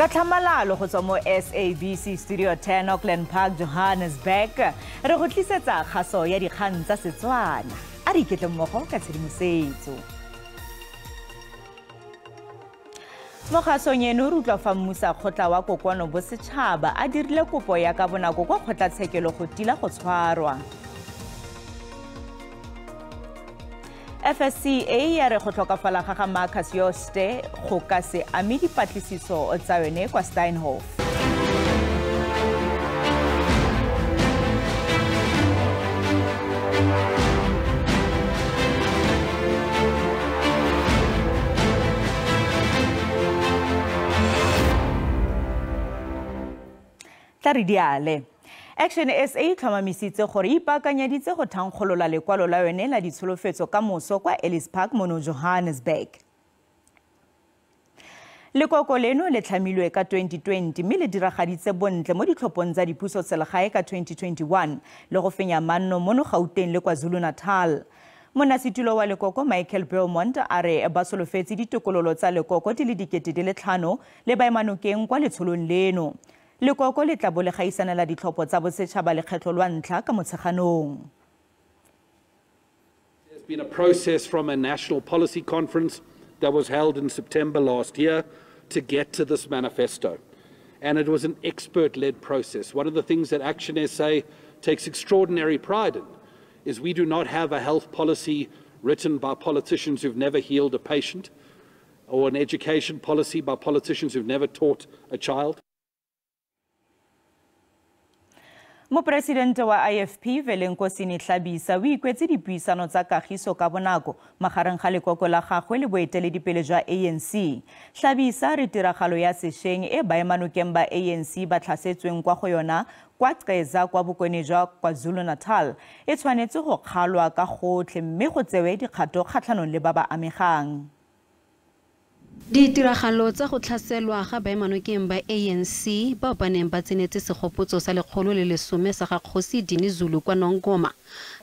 Ka tlhamalalo go tswa mo SABC Studio 10 Auckland Park, Johannesburg, re go tlisetsa kgaso ya dikgang tsa Setswana. A re iketle mmogo ka tshedimosetso. Mo kgasong eno re utlwa fa mmusakgotla wa Kokoano Bosetšhaba a dirile kopo ya ka bonako kwa kgotlatshekelo go tila go tshwarwa. FSCA ya re go tlhokafala ga ga Marcus Jooste go ka se ame dipatlisiso tsa yone kwa Steinhoff. Tla re diale. Action SA e tlhomamisitse gore e ipaakanyeditse go thankgolola lekwalo la yone la ditsholofetso ka moso kwa Ellis Park mono Johannesburg. Lekoko leno le tlhamilwe ka 2020 mme le diragaditse bontle mo ditlhophong tsa dipuso selegae ka 2021 le go fenya manno mono Gauteng le KwaZulu-Natal. Monnasetulo wa lekoko Michael Beaumont a re ba solofetse ditokololo tsa lekoko di le 5,000 le baemanokeng kwa letsholong leno. Lekoko le tla bo le gaisanela ditlhopho tsa bosetšhaba lekgetlho lwa ntlha ka Motsheganong. There's been a process from a national policy conference that was held in September last year to get to this manifesto. And it was an expert-led process. One of the things that Action SA takes extraordinary pride in is we do not have a health policy written by politicians who've never healed a patient, or an education policy by politicians who've never taught a child. Moporesidente wa IFP Velenkosini Hlabisa o ikwetse dipuisano tsa kagiso ka bonako magareng ga lekoko la gagwe le boeteledipele jwa ANC. Hlabisa re tiragalo ya sešweng e baemanokeng ba ANC ba tlhasetsweng kwa go yona kwa Ceza kwa bokone jwa KwaZulu-Natal e tshwanetse go kgalwa ka gotlhe mme go tsewe dikgato kgatlhanong le ba ba amegang. Ditiragalo tsa go tlhaselwa ga baemanokeng ba ANC bao ba neng ba tsenetse segopotso sa 110 sa ga Kgosi Dinizulu kwa Nongoma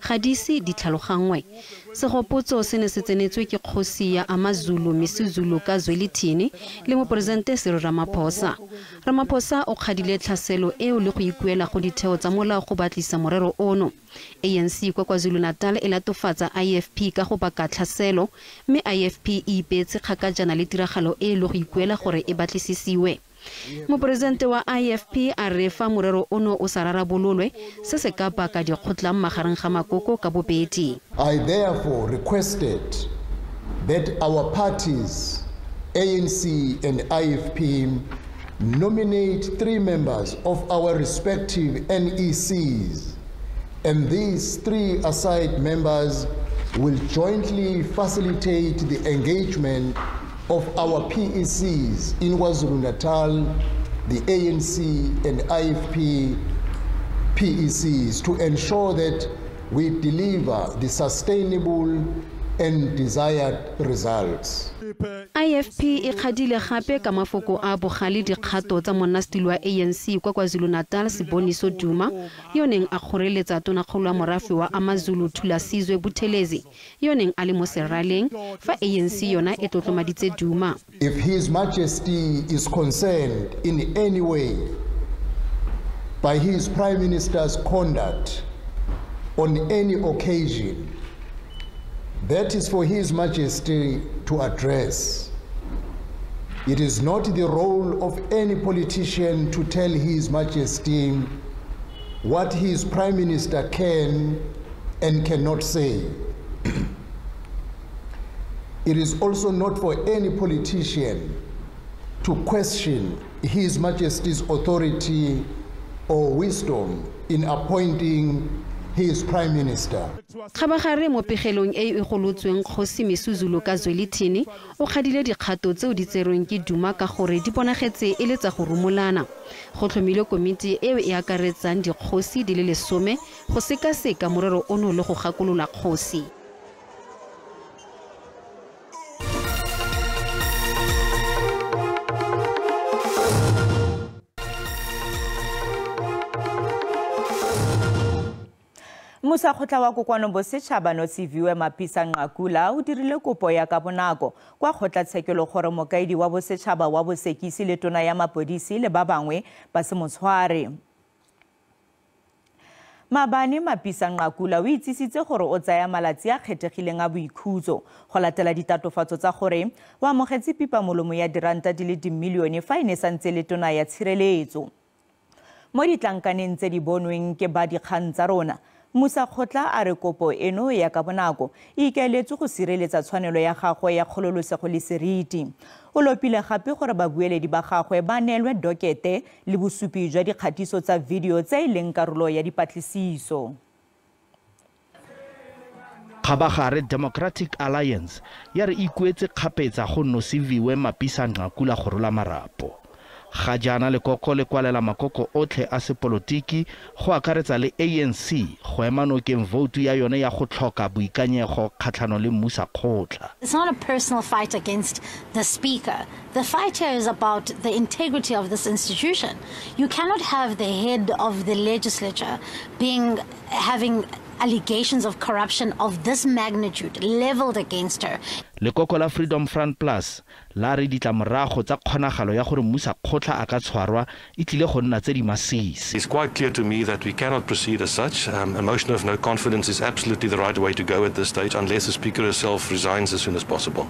ga di ise di tlhaloganngwe. Segopotso se ne se tsenetswe ke kgosi ya AmaZulu Misuzulu ka Zwelithini le moporesidente Cyril Ramaphosa. Ramaphosa o kgadile tlhaselo eo le go ikuela go ditheo tsa molao go batlisa morero ono. ANC kwa KwaZulu-Natal e latofatsa IFP ka go baka tlhaselo, mme IFP e ipeetse kgakajana le tiragalo e le go ikuela gore e batlisisiwe. Moporesidente wa IFP a re fa morero ono o sa rarabololwe, se se ka baka dikgotlang magareng ga makoko ka bobedi. I therefore requested that our parties, ANC and IFP, nominate 3 members of our respective NECs, and these 3 assigned members will jointly facilitate the engagement of our PECs in KwaZulu-Natal, the ANC and IFP PECs, to ensure that we deliver the sustainable and desired results. IFP e kgadile gape ka mafoko a bogale dikgato tsa monnasetulo wa ANC kwa KwaZulu-Natal Siboniso Duma, yo neng a kgoreletsa tonakgolo wa morafe wa AmaZulu Thulasizwe Buthelezi, yo neng a le mo seraleng fa ANC yona e tlotlomaditse Duma. If His Majesty is concerned in any way by his Prime Minister's conduct on any occasion, that is for His Majesty to address. It is not the role of any politician to tell His Majesty what his Prime Minister can and cannot say. It is also not for any politician to question His Majesty's authority or wisdom in appointing his Prime Minister. Kgabagare mo pegelong e e golotsweng Kgosi Misuzulu ka Zwelithini o kgadile dikgato tseo di tserweng ke Duma ka gore di bonagetse e le tsa go rumolana. Go tlhomilwe komiti eo e akaretsang dikgosi di le 10 go sekaseka morero ono le go gakolola kgosi. Mmusakgotla wa Kokoano Bosetšhaba Nosiviwe Mapisa Nqakula o dirile kopo ya ka bonako kwa kgotlatshekelo gore mokaedi wa bosetšhaba wa bosekisi le tona ya mapodisi le ba bangwe ba se mo tshware. Maabane Mapisa Nqakula o itsisitse gore o tsaya malatsi a kgethegileng a boikhutso go latela ditatofatso tsa gore o amogetse pipamolomo ya diranta di le dimilione fa e ne santse le tona ya tshireletso. Mo ditlankaneng tse di bonweng ke ba dikgang tsa rona, Mmusakgotla a re kopo eno ya ka bonako e ikaeletswe go sireletsa tshwanelo ya gagwe ya kgololosego le seriti. O lopile gape gore babueledi ba gagwe ba neelwe dokete le bosupi jwa dikgatiso tsa video tse e leng karolo ya dipatlisiso. Kgabagare Democratic Alliance ya re ikuetse kgapetsa go Nosiviwe Mapisa Nqakula go rola marapo. Ga jaana lekoko le kwalela makoko otlhe a sepolotiki go akaretsa le ANC go ema nokeng voutu ya yone ya go tlhoka boikanyego kgatlhanong le mmusakgotla. It's not a personal fight against the speaker. The fight here is about the integrity of this institution. You cannot have the head of the legislature having allegations of corruption of this magnitude leveled against her. Lekoko la Freedom Front Plus la re ditlamorago tsa kgonagalo ya gore mmusakgotla a ka tshwarwa e tlile go nna tse di masisi. It's quite clear to me that we cannot proceed as such. A motion of no confidence is absolutely the right way to go at this stage unless the speaker herself resigns as soon as possible.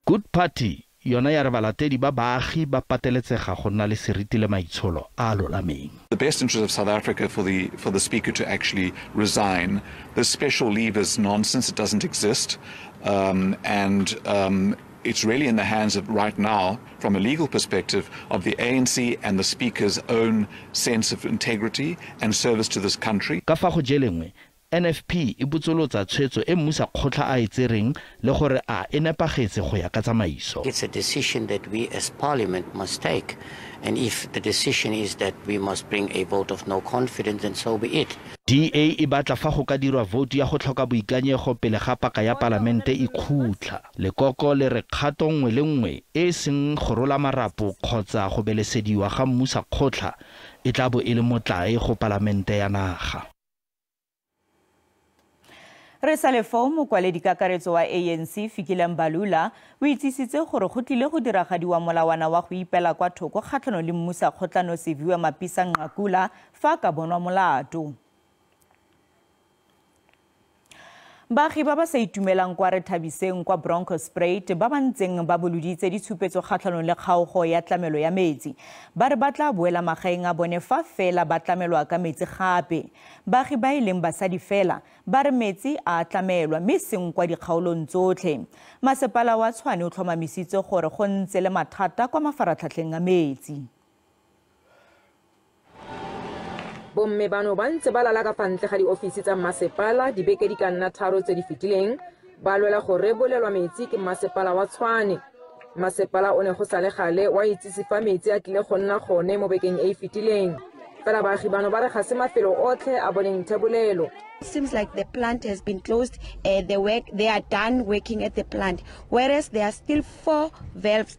Good Party yona ya re balatedi ba baagi ba pateletsega go nna le seriti le maitsholo a lolameng. The best interest of South Africa for the speaker to actually resign. The special leave is nonsense, it doesn't exist. It's really in the hands of right now, from a legal perspective, of the ANC and the speaker's own sense of integrity and service to this country. Ka fa go jelengwe, NFP e botsolotsa tshwetso e mmusakgotla a e tsereng le gore a e nepagetse go ya ka tsamaiso. It's a decision that we as parliament must take, and if the decision is that we must bring a vote of no confidence, then so be it. DA e batla fa go ka dirwa vote ya go tlhoka boikanyego pele ga paka ya palamente e khutla. Lekoko le re kgato nngwe le nngwe e seng go rola marapo kgotsa go belesediwa ga mmusakgotla e tla bo e le motlae go palamente ya naga. Re sa le foo mokwaledi kakaretso wa ANC Fikile Mbalula o itsisitse gore go tlile go diragadiwa molawana wa go ipela kwa thoko kgatlhanong le mmusakgotla Nosiviwe Mapisa Nqakula fa ka bonwa molato. Baagi ba ba sa itumelang kwa re thabiseng kwa Bronkhorstspruit ba ba ntseng ba boloditse ditshupetso kgatlhanong le kgaogo ya tlamelo ya metsi ba re ba tla boela magaeng a bone fa fela ba tlamelwa ka metsi gape. Baagi ba e leng basadi fela ba re metsi a tlamelwa mme seng kwa dikgaolong tsotlhe. Masepala wa Tshwane o tlhomamisitse gore go ntse le mathata kwa mafaratlhatlheng a metsi. Bomme bano ba ntse ba lala ka fa ntle ga diofisi tsa masepala dibeke di ka nna 3 tse di fetileng ba lwela go rebolelwa metsi ke masepala wa Tshwane. Masepala o ne go sale gale wa itsise fa metsi a tlile go nna gone mo bekeng e e fetileng. Fela baagi bano ba re ga se mafelo otlhe a boneng thebolelo. Seems like the plant has been closed. They are done working at the plant, whereas there are still 4 valves,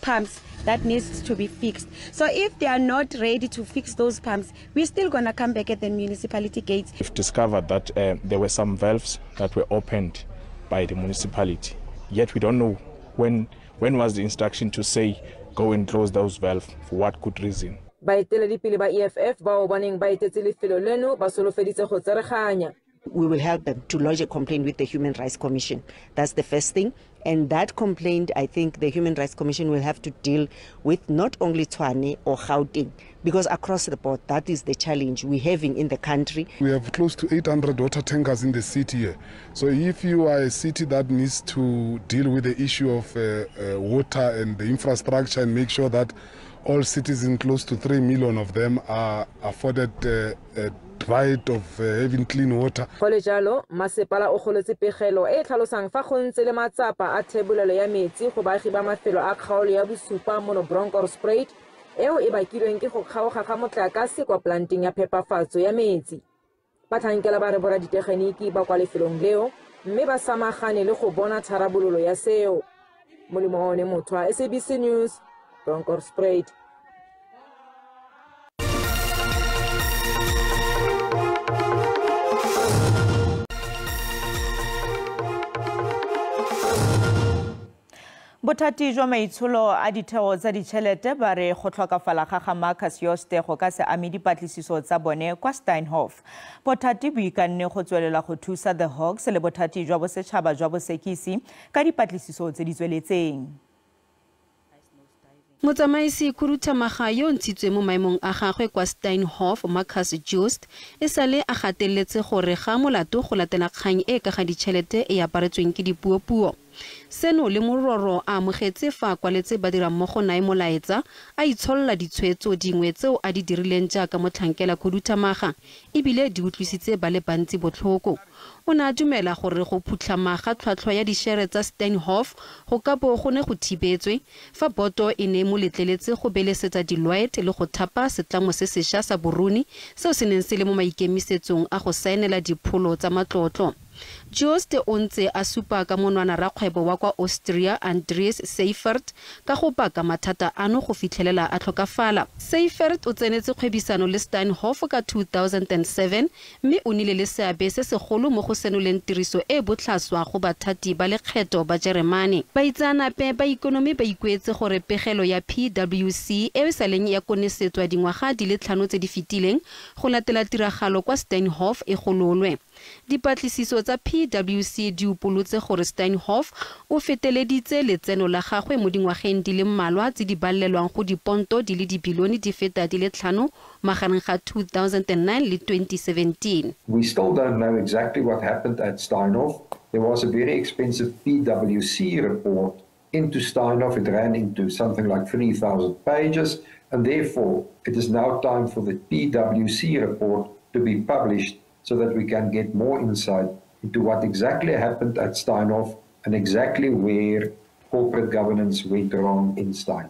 pumps that needs to be fixed. So if they are not ready to fix those pumps, we're still gonna come back at the municipality gates. We've discovered that there were some valves that were opened by the municipality. Yet we don't know when was the instruction to say go and close those valves, for what good reason. Baeteledipele ba EFF bao ba neng ba etetse lefelo leno ba solofeditse go tsereganya. We will help them to lodge a complaint with the Human Rights Commission. That's the first thing. And that complaint, I think the Human Rights Commission will have to deal with not only Tshwane or Gauteng, because across the board, that is the challenge we're having in the country. We have close to 800 water tankers in the city here. So if you are a city that needs to deal with the issue of water and the infrastructure and make sure that all citizens, close to 3 million of them, are afforded right of having clean water. Go le jalo, masepala o golotse pegelo e tlhalosang fa go ntse le matsapa a thebolelo ya metsi go baagi ba mafelo a kgaolo ya bosupa mono Bronkhorstspruit eo e bakilweng ke go kgaoga ga motlakase kwa planteng ya phepafatso ya metsi. Batlhankela ba re boraditegeniki ba kwa lefelong leo mme ba samagane le go bona tharabololo ya seo. Molemo one motho wa SABC News, Bronkhorstspruit. Bothati jwa maitsholo a ditheo tsa ditšhelete ba re go tlhokafala ga ga Marcus Jooste go ka se ame dipatlisiso tsa bone kwa Steinhoff. Bothati bo ikanne go tswelela go thusa The Hawks le bothati jwa bosetšhaba jwa bosekisi ka dipatlisiso tse di tsweletseng. Motsamaisi khuduthamaga yo ntshitswe mo maemong a gagwe kwa Steinhoff, Marcus Jooste, e sale a gateletse gore ga molato go latela kgang e ka ga ditšhelete e aparetsweng ke dipuopuo. Seno le mororo a amogetse fa a kwaletse badirammogo nae molaetsa a itsholola ditshwetso dingwe tseo a di dirileng jaaka motlhankela khuduthamaga ebile di utlwisitse ba le bantsi botlhoko. O ne a dumela gore go phutlhama ga tlhwatlhwa ya dišere tsa Steinhoff go ka bo go ne go thibetswe fa boto e ne mo letleletse go belesetsa Deloitte le go thapa setlamo se sešwa sa Boruni seo se neng se le mo maikemisetsong a go saenela dipholo tsa matlotlo. Jooste o ntse a supa ka monwana rakgwebo wa kwa Austria Andreas Seifert ka go baka mathata ano go fitlhelela a tlhokafala. Seifert o tsenetse kgwebisano le Steinhoff ka 2007 mme o nile le seabe se segolo mo go senoleng tiriso e botlhaswa go bathati ba lekgetho ba Jeremane. Baitseanape ba ikonomi ba ikuetse gore pegelo ya PwC e sa leng ya konesetswa dingwaga di le 5 tse di fetileng go latela tiragalo kwa Steinhoff e gololwe. Dipatlisiso tsa PwC di upolotse gore Steinhoff o feteleditse letseno la gagwe mo dingwageng di le mmalwa tse di balelwang go diponto di le dibilione di feta di le 5 magareng ga 2009 le 2017. We still don't know exactly what happened at Steinhoff. There was a very expensive PwC report into Steinhoff. It ran into something like 3,000 pages, and therefore it is now time for the PwC report to be published so that we can get more insight into what exactly happened at Steinhoff and exactly where corporate governance went wrong in Steinhoff.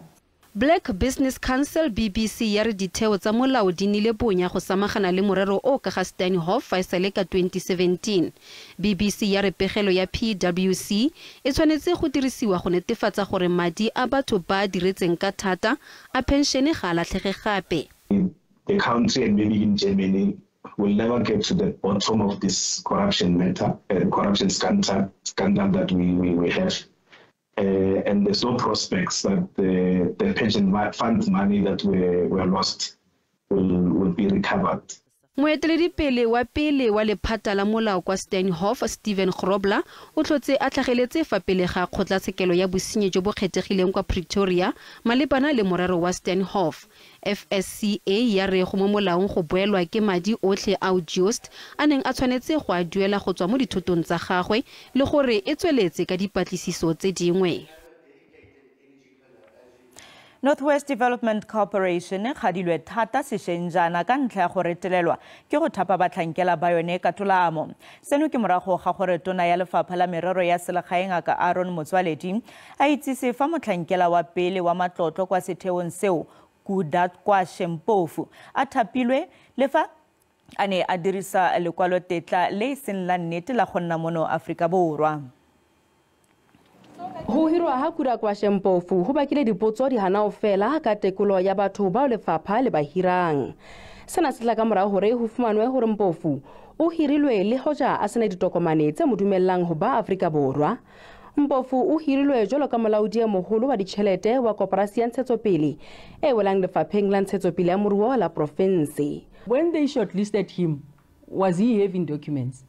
Black Business Council BBC ya re ditheo tsa molao di nile bonya go samagana le morero o ka ga Steinhoff fa e sale ka 2017. BBC ya re pegelo ya PwC e tshwanetse go dirisiwa go netefatsa gore madi a batho ba diretseng ka thata a penšene ga a latlhege gape. The country and maybe in Germany will never get to the bottom of this corruption matter, corruption scandal that we have. And there's no prospects that the pension fund money that were lost will be recovered. Moeteledipele wa pele wa lephata la molao kwa Steinhoff, Steven Grobler, o tlhotse a tlhageletse fa pele ga kgotlatshekelo ya bosenyi jo bo kgethegileng kwa Pretoria malebana le morero wa Steinhoff. FSCA ya re go mo molaong go boelwa ke madi otlhe ao Jooste a neng a tshwanetse go a duela go tswa mo dithotong tsa gagwe le gore e tsweletse ka dipatlisiso tse dingwe. Northwest Development Corporation e kgadilwe thata sešweng jaana ka ntlha ya go retelelwa ke go thapa batlhankela ba yone ka tolamo. Seno ke morago ga gore tona ya lefapha la merero ya selegae Ngaka Aaron Motsoaledi a itsise fa motlhankela wa pele wa matlotlo kwa setheong seo Kudakwashe Mpofu a thapilwe le fa a ne a dirisa lekwalotetla le e seng la nnete la go nna mono Aforika Borwa. Ho hirwa ha Kudakwashe Mpofu ho bakile dipotso di hana ho fela ka tekolo ya batho bao lefapha le ba hirang. Sena se tla ka morao hore ho fumanwe hore Mpofu o hirilwe le hoja a sena ditokomane tse mo dumellang ho ba Afrika Borwa. Mpofu o hirilwe jwalo ka molaodi e moholo wa ditjhelete wa koporasi ya Ntshetsopele e welang lefapheng la Ntshetsopele ya moruo la province. When they shortlisted him, was he having documents?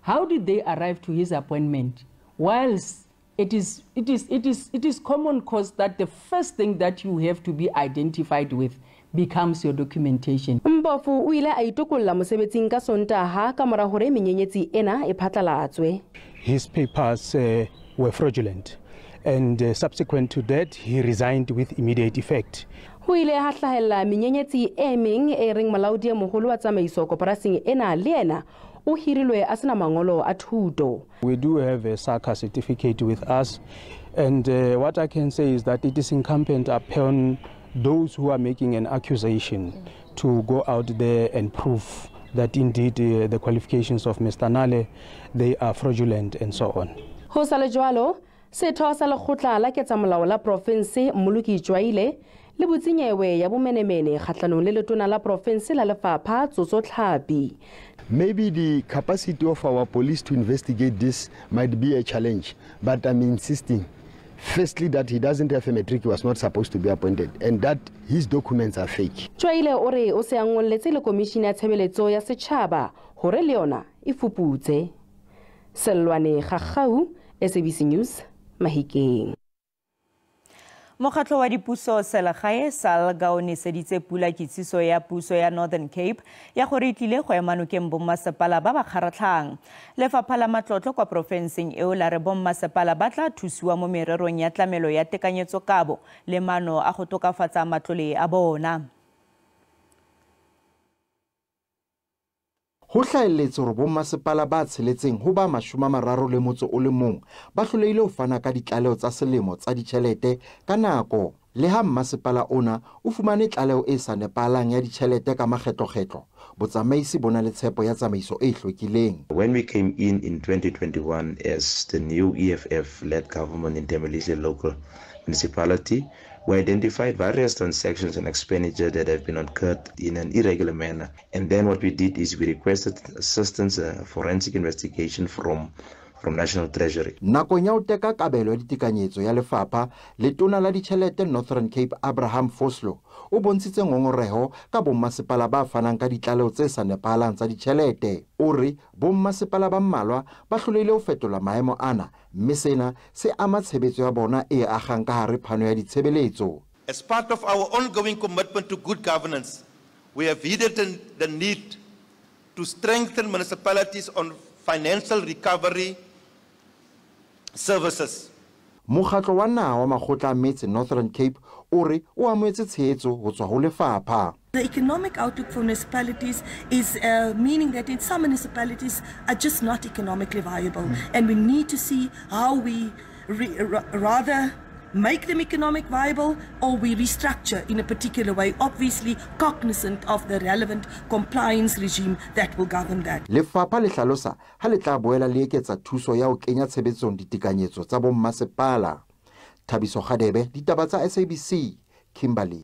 How did they arrive to his appointment? Whilst it is common cause that the first thing that you have to be identified with becomes your documentation. Mpofu o ile a itokolla mosebetsing ka Sontaha ka mora hore menyenyetsi ena e phatlalatswe. His papers were fraudulent, and subsequent to that he resigned with immediate effect. Ho ile ha hlahella menyenyetsi e meng e reng molaodi e moholo wa tsamaiso koporasing ena le yena o hirilwe a sena mangolo a thuto. We do have a SACA certificate with us, and what I can say is that it is incumbent upon those who are making an accusation to go out there and prove that indeed the qualifications of Mr. Nale, they are fraudulent and so on. Ho sa le jwalo, setho sa lekgotla la ketsamolao la province Mmoloki Jwaile le botsenyewe ya bomenemene kgahlanong le letona la province la lefapha Tsotso Tlhapi. Maybe the capacity of our police to investigate this might be a challenge, but I'm insisting. Firstly, that he doesn't have a matric, he was not supposed to be appointed, and that his documents are fake. Tshwaile o re o se a ngolletse le komishini ya tshebeletso ya setjhaba hore le yona e fuputse. Sellwane Gagau, SABC News, Mahikeng. Mokgatlho wa dipuso selegae SALGA o neseditse pula kitsiso ya puso ya Northern Cape ya gore e tlile go ema nokeng bommasepala ba ba kgaratlhang. Lefapha la matlotlo kwa porofenseng eo la re bommasepala ba tla thusiwa mo mererong ya tlamelo ya tekanyetsokabo le maano a go tokafatsa matlole a bona. Ho hlahelletse hore bommasepala ba tsheletseng ho ba 31 ba hlolehile ho fana ka ditlaleho tsa selemo tsa ditjhelete ka nako. Le ha mmasepala ona o fumane tlaleho e sa nepahalang ya ditjhelete ka makgetlokgetlo, botsamaisi bo na le tshepo ya tsamaiso e hlwekileng. When we came in 2021 as the new EFF-led government in Thembelihle local municipality, we identified various transactions and expenditure that have been incurred in an irregular manner. And then what we did is we requested assistance, forensic investigation from National Treasury. Nakong ya ho teka kabelo ya ditekanyetso ya lefapha, letona la ditjhelete Northern Cape Abraham Vosloo o bontshitse ngongoreho ka bommasepala ba fanang ka ditlaleho tse sa nepahalang tsa ditjhelete. O re bommasepala ba mmalwa ba hlolehile ho fetola maemo ana, mme sena se ama tshebetso ya bona e agang ka hare phano ya ditshebeletso. As part of our ongoing commitment to good governance, we have heeded the need to strengthen municipalities on financial recovery services. Mokgatlo wa naha wa makgotla a metse Northern Cape o re o amohetse tshehetso ho tswa ho lefapha. The economic outlook for municipalities is meaning that in some municipalities are just not economically viable, and we need to see how we rather make them economic viable or we restructure in a particular way, obviously cognizant of the relevant compliance regime that will govern that. Lefapha le hlalosa ha le tla boela le eketsa thuso ya ho kenya tshebetsong ditekanyetso tsa bommasepala. Thabiso Kgadebe, ditaba tsa SABC, Kimberley.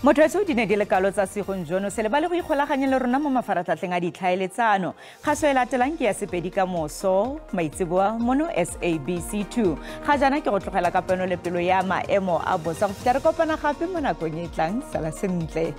Motho etso di ne di le kalo tsa segong jono se lebale go ikgolaganya le rona mo mafaratlhatlheng a ditlhaeletsano. Kgaso e latelang ke ya Sepedi ka moso maitseboa mono SABC 2. Ga jaana ke go tlogela ka peno le pelo ya maemo a bosa go fitlha re kopana gape mo nakong e tlang. Sala sentle.